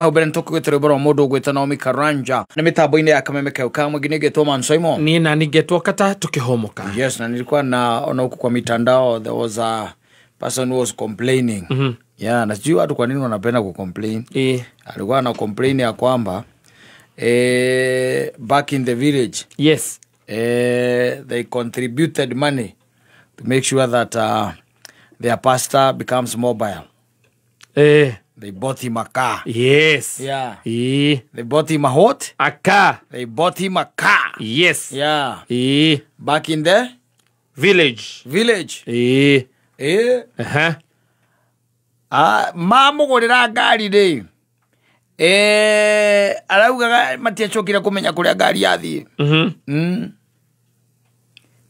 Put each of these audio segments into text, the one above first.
Hau mbere nĩtũkũgĩte rwĩmbo rwa mũndũ ũgwĩtwo Naomi Karanja nĩ mĩtambo-inĩ ya kameme kau ka mũingĩ nĩngĩtwo Mansoimo. Niĩ nani ngetwo kata tukĩhũmũka. Yes, na nilikuwa naona huku kwa mitandao there was a person who was complaining. Yeah, na sijui watu kwa nini wanapenda kucomplain. Alikuwa ana complain ya kwamba back in the village, they contributed money to make sure that their pastor becomes mobile. They bought him a car. Yeah. They bought him a what? A car. They bought him a car. Yeah. Back in the village. Village. Ah, mamugurira ngari ri. Araugaga matiacokire kumenya kuria ngari yathie.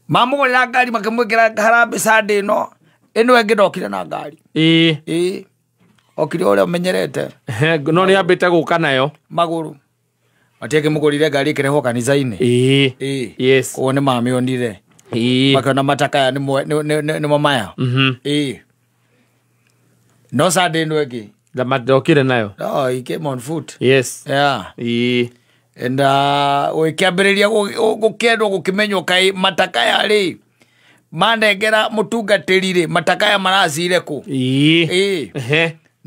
Mamugurira ngari makimwikira harambee Sunday ino ino ĩngĩ ndokire na ngari. Okire ũrĩa ũmenyerete. No nĩ ambĩte gũka nayo magũrũ. Matiakĩmũgũrire ngari ĩkĩrehwo kanitha-inĩ. Koguo nĩ mamĩonire. Makĩona matakaya nĩmo maya. No Sunday ĩno ĩngĩ ndokire nayo. No, he came on foot. Yeah. And ũgĩkĩambĩrĩria gũkĩendwo gũkĩmenywo kaĩ matakaya rĩ manengera mũtungatĩri rĩ matakaya maracire kũ.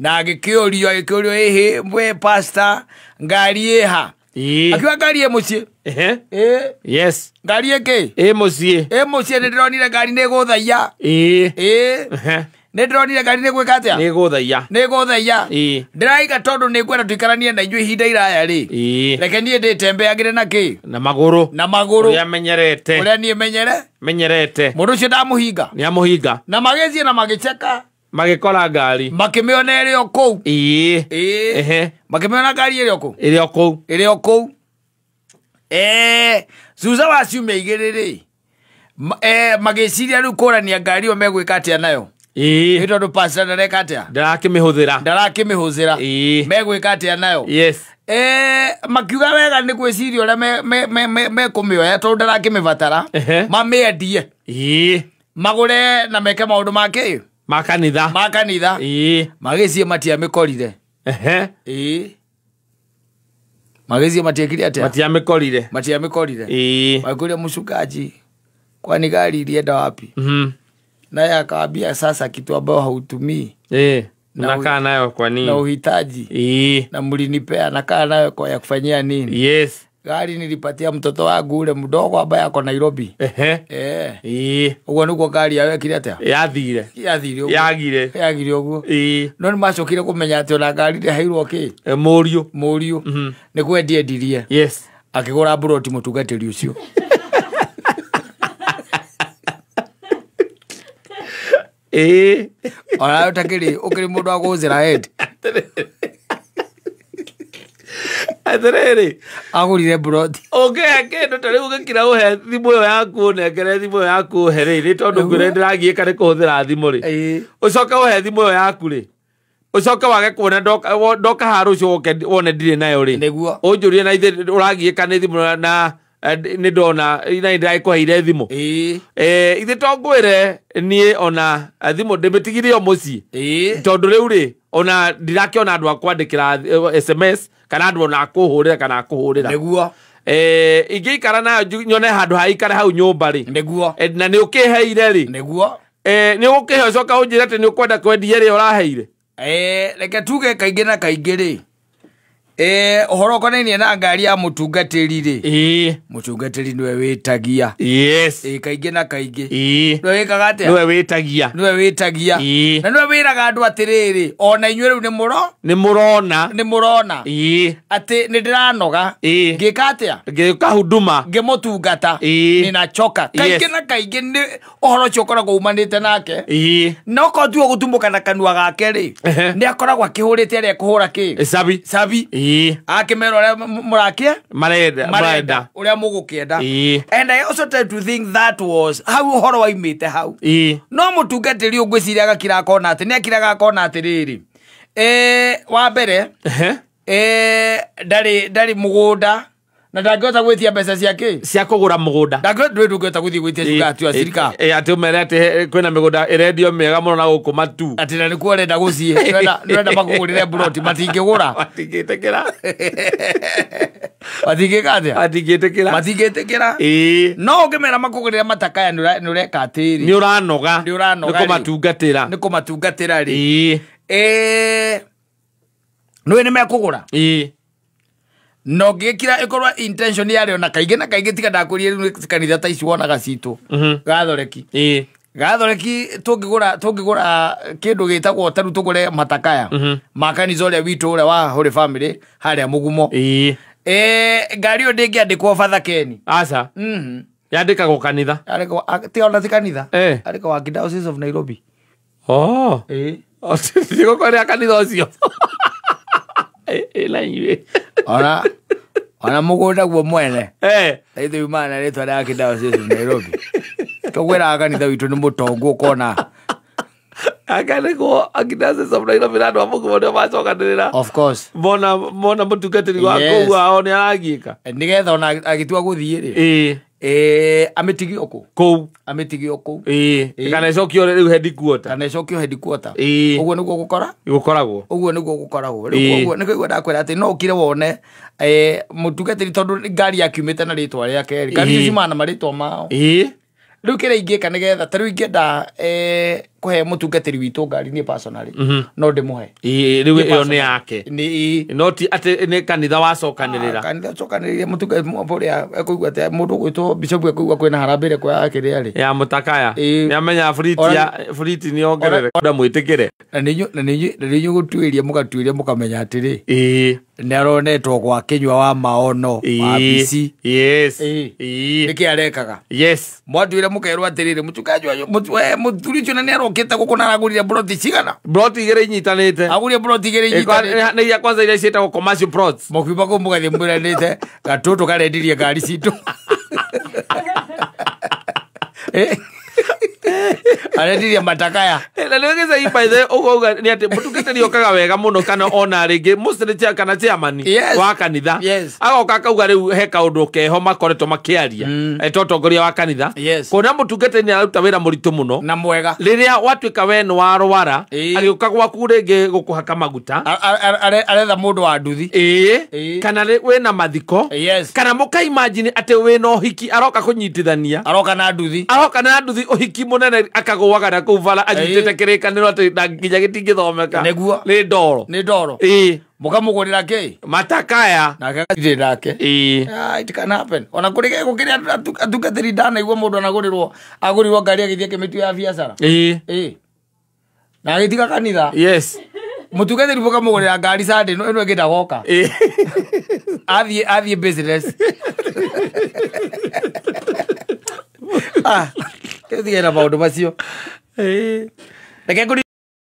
Na agĩkĩũrio ĩhĩ we pastor ngari ĩha. Akiuga ngari ĩ mũciĩ. Ngari ĩkĩ? Ĩ mũciĩ. Ĩ mũciĩ nĩ ndĩronire ngari nĩ ĩgũthaia. Nĩ ndĩronire ngari nĩ gwĩka atĩa? Nĩ ĩgũthaia. Nĩ ĩgũthaia. Ndĩraiga tondũ nĩ ngwenda tũikaranie na inyuĩ ihinda iraya rĩ. Reke niĩ ndĩtembeagĩre na kĩ? Na magũrũ. Na magũrũ. Ũrĩa menyerete. Ũrĩa niĩ menyere? Menyerete. Mũndũ ũcio ndamũhinga. Nĩ amũhinga. Na magĩthiĩ na magĩceka. Magĩkora ngari. Makĩmĩona ĩrĩ o kũu. Makĩmĩona ngari ĩrĩ o kũu. Ĩrĩ o kũu. Ĩrĩ o kũu. Thutha wa ciumia igĩrĩ rĩ, magĩciria rĩu kũrania ngari ĩyo megwĩka atĩa nayo. Nĩ tondũ pastor ndareka atĩa? Ndarakĩmĩhũthĩra. Ndarakĩmĩhũthĩra. Megwĩka atĩa nayo? Makiuga wega nĩ gwĩciria ũrĩa mekũmĩoya tondũ ndarakĩmĩbatara. Mamĩendie. Magũre na meke maũndũ ma kĩ? Ma kanitha. Ma kanitha. Magĩciĩ matiamĩkorire. Magĩciĩ matiekire atĩa? Matiamĩkorire. Matiamĩkorire. Makĩũria mchungaji, kwani gari ilienda wapi? Naye akawaambia sasa kitu ambayo hautumii. Nakaa nayo kwa nini? Na uhitaji. Na mlinipea nakaa nayo kwa ya kufanyia nini? Gari nilipatia mtoto wangu ule mdogo ambaye ako Nairobi. Ũguo nĩguo ngari yayo ĩkire atĩa? Yathire. Yathire ũguo. Yagire. Yagire ũguo. No nĩmacokire kũmenya atĩ ona ngari ndĩheirwo kĩ? Mũriũ. Mũriũ. Nĩ kwendia endirie. Akĩgũra mburoti mũtungatĩri ũcio. Ona ũtakĩrĩ ũkĩrĩ mũndũ wa kũhũthĩra head. Atĩrĩrĩ. Agũrire mburoti. Ũngĩhe kĩndũ ta rĩu ũgĩkira ũhe thimũ ĩyo yaku ũnengere thimũ ĩyo yaku ũhe rĩ, nĩ tondũ ngwĩre ndĩragiĩka nĩ kũhũthĩra thimũ rĩ. Ũcoke ũhe thimũ ĩyo yaku rĩ. Ũcoke wage kuona ndoka haha rũciũ ũke wone ndirĩ nayo rĩ. Nĩguo. Ũnjũrie na ithe ũragiĩka nĩ thimũ na nĩ ndona na ndĩragĩkũheire thimũ. Ithe to ngwĩre niĩ ona thimũ ndĩmĩtigire o mũciĩ. Tondũ rĩu rĩ ona ndirakĩona andũ a kwandĩkĩra SMS kana andũ ona kũhũrĩra kana kũhũrĩra. Nĩguo. Ingĩikara nayo nyone handũ ha ikare hau nyũmba rĩ. Nĩguo. Na nĩ ũkĩheire rĩ. Nĩguo. Nĩ ũgũkĩhe ũcoka ũnjĩre atĩ nĩ ũkwenda kwendia ĩrĩa ũraheire. Reke tuge kaingĩ na kaingĩ rĩ. Ũhoro ũkonainie na ngari ya mũtungatĩri rĩ. Mũtungatĩri nĩwe wĩtagia. Kaingĩ na kaingĩ. Nĩwe wĩkaga atĩa? Nĩwe wĩtagia. Nĩwe wĩtagia. Na nĩwe wĩraga andũ atĩrĩrĩ, ona inyuĩ rĩu nĩ mũro? Nĩ mũrona. Nĩ mũrona. Atĩ nĩ ndĩranoga. Ngĩka atĩa? Ngĩka huduma. Ngĩmũtungata. Ninachoka. Kaingĩ na kaingĩ nĩ ũhoro ũcio ũkoragwo umanĩte nake. Na okorwo tiwe gũtumũka na kanua gake rĩ, nĩ akoragwo akĩhũrĩte arĩa ekũhũra kĩ? Cabi. Cabi. Akĩmera ũrĩa mũrakia? Marenda. Ũrĩa mũgũkĩenda. And I also try to think that was hau ũhoro waimĩte hau. No mũtungatĩri ũyũ ngwĩciria agakira akona atĩ nĩ akiraga akona atĩrĩrĩ. Wa mbere, ndarĩ mũgũnda, Na ndangĩhota gwĩtia mbeca cia kĩ? Cia kũgũra mũgũnda. Ndangĩhota gũthiĩ gwĩtia ciuga atĩ acirika. Atĩ ũmere atĩ kwĩna mĩgũnda ĩrendio mĩega mũno na gũkũ matu. Atĩ na nĩkuo ũrenda gũciĩ. Nĩũrenda makũgũrĩre mburoti matingĩgũra. Matingĩtĩkĩra. Matingĩka atĩa? Matingĩtĩkĩra. Matingĩtĩkĩra. Ĩĩ. No ũngĩmera makũgũrĩre matakaya nĩũreka atĩrĩ. Nĩũranoga. Nĩũranoga. Nĩ kũmatungatĩra. Nĩ kũmatungatĩra rĩ. Ĩĩ. Nĩũĩ nĩmekũgũra. Ĩĩ. No ngĩkira ĩkorwo intention yarĩ ona kaingĩ na kaingĩ tiga ndakũrie rĩu kanitha ta ici wonaga citũ. Gathoreki. Ĩĩ. Gathoreki tũngĩgũra kĩndũ gĩtagwo ta rĩu tũgũre matakaya. Ma kanitha ũrĩa witũ ũrĩa wa Holy Family harĩa Mũgumo. Ĩĩ. Ngari ĩyo ndĩngĩandĩkwo Father Ken. Aca. Yandĩkagwo kanitha. Yandĩkagwo ti ona ti kanitha. Yandĩkagwo Archdiocese of Nairobi. Oh. Ĩĩ. Tigũkorera kanitha ũcio. Ĩĩ na inyuĩ. Ona mũgũnda guo mwene. Ithuĩ yumana na rĩtwa rĩa Archdiocese of Nairobi. Tũgwĩraga kanitha witũ nĩ mũtongu ũkona. Akandĩkwo Archdiocese of Nairobi na andũ a Mũgumo nĩo macokanĩrĩra. Of course. Mona mũtungatĩri wa kũu ao nĩ aragiĩka. Nĩgetha ona agĩtua gũthiĩ rĩ. Ĩĩ. Amĩtigio kũ? Kũu. Amĩtigio kũu. Ĩĩ. Kana ĩcokio rĩu headquarter. Kana ĩcokio headquarter. Ĩĩ. Ũguo nĩguo gũkora? Gũkoragwo. Ũguo nĩguo gũkoragwo. Rĩu ũguo nĩguo ndakwĩra atĩ no ũkire wone mũtungatĩri tondũ ngari yakiumĩte na rĩtwa rĩake rĩ. Ngari icio ciumanaga na marĩtwa mao. Ĩĩ. Rĩu kĩrĩa ingĩka nĩgetha ta rĩu ingĩenda kũhe mũtungatĩri witũ ngari niĩ personally no ndĩmũhe. Ĩĩ rĩu ĩyo nĩ yake. Nĩ no ti atĩ nĩ kanitha wacokanĩrĩra. Kanitha wacokanĩrĩire mũtungatĩri ũrĩa ekũigua atĩ mũndũ ũgwĩtwo bishop ekũigua kwĩna harambee ĩrĩkũ ya kĩrĩa rĩ. Ya mũtakaya. Nĩamenya fleet nĩ yongerereka ndamwĩtĩkĩre. Na nĩ inyuĩ gũtuĩria mũgatuĩria mũkamenya atĩrĩ. Ĩĩ. Nĩ aronetwo gwa Kĩnyua wa Maono wa BC. Yes. Ĩĩ. Nĩkĩ arekaga? Yes. Mwatuire mũkerwo atĩrĩrĩ mũchungaji wanyu mũthuri ũcio na nĩ arokĩte gũkũ na aragũrire mburoti cigana? Mburoti igĩrĩ inyitanĩte. Agũrire mburoti igĩrĩ inyitanĩte. Nĩ iria kwanza iria ciĩtagwo commercial plots. Mũkiuma kũu mũgathiĩ mwĩranĩte gatũtũ karendirie ngari citũ. Arendirie matakaya. Na nĩ gĩca by the ũguo nĩ atĩ mũtungatĩri okaga wega mũno kana ona rĩngĩ mostly kana chairman wa kanitha. Agoka akauga rĩu he kaũndũ keho makoretwo makĩaria to ũtongoria wa kanitha. Kuona mũtungatĩri nĩ araruta wĩra mũritũ mũno na mwega. Rĩrĩa watuĩka we nĩ warwara agĩũka gwaku rĩngĩ gũkũhaka maguta aretha mũndũ wa nduthi. Ĩĩ. Kana wĩna mathiko. Kana mũka imagine atĩ wĩna ũhiki aroka kũnyitithania. Aroka na nduthi. Aroka na nduthi ũhiki mũnene akagũaga na kũu bara anyitĩte kĩrĩkanĩro atĩ na nginya gĩtingĩthomeka. Nĩguo. Nĩ ndoro. Nĩ ndoro. Ĩĩ. Mũkamũgũrĩra kĩ? Matakaya. Nake agathiĩ nake. Ĩĩ. It can happen. Ona kũrĩ gũkĩrĩ atungatĩri ndanaigua mũndũ anagũrĩrwo agũrirwo ngari agĩthiĩ akĩmĩtua ya biacara. Ĩĩ. Ĩĩ. Na agĩtiga kanitha. Yes. Mũtungatĩri mũkamũgũrĩra ngari Sunday ĩno ĩngĩ ndagoka. Ĩĩ. Athiĩ business. Tũtige na maũndũ macio. Ĩĩ. Reke ngũri